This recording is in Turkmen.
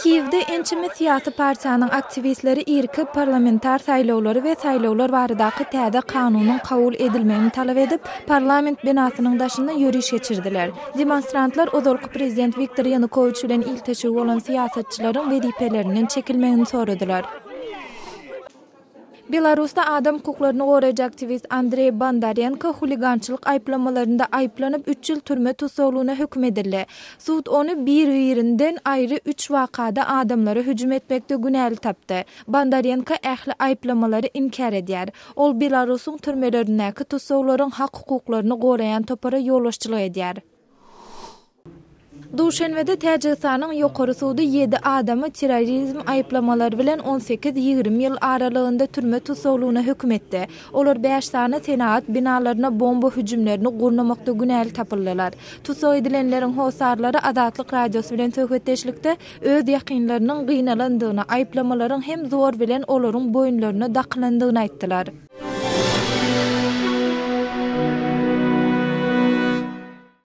Kiýewde ençeme syýasy partiýanyň aktiwistleri irki parlamentar saýlawlary we saýlawlar baradaky täze kanunyň kabul edilmegini talap edip, parlament binasynyň daşynda ýöriş geçirdiler. Demonstrantlar ozalky prezident Wiktor Ýanukowiç bilen ilteşigi bolan syýasatçylaryň wezipelerinden çekilmegini soradylar. Belarusda adam hukuklaryny goraýjy aktiwist Andreý Bondarenko huligançylyk aýyplamalarynda aýyplanyp, üç ýyl türme tussaglygyna höküm edildi. Sud ony bir-birinden aýry üç wakada adamlara hüjüm etmekde günäli tapdy. Bondarenko ähli aýyplamalary inkär edýär. Ol Belarusyň türmelerindäki tussaglaryň hak-hukuklaryny goraýan topara ýolbaşçylyk edýär. Duşenbede Täjigistanyň Ýokary sudy ýedi adamy terrorizm aýyplamalary bilen on sekiz, 20 ýyl aralygynda türme tussaglygyna höküm etdi. Olar bäş sany senagat binalaryna bomba hüjümlerini gurnamakda günäli tapyldylar. Tussag edilenleriň hossarlary Azatlyk Radiosy bilen söhbetdeşlikde öz ýakynlarynyň gynalandygyny, aýyplamalaryň hem zor bilen olaryň boýunlaryna dakylandygyny aýtdylar.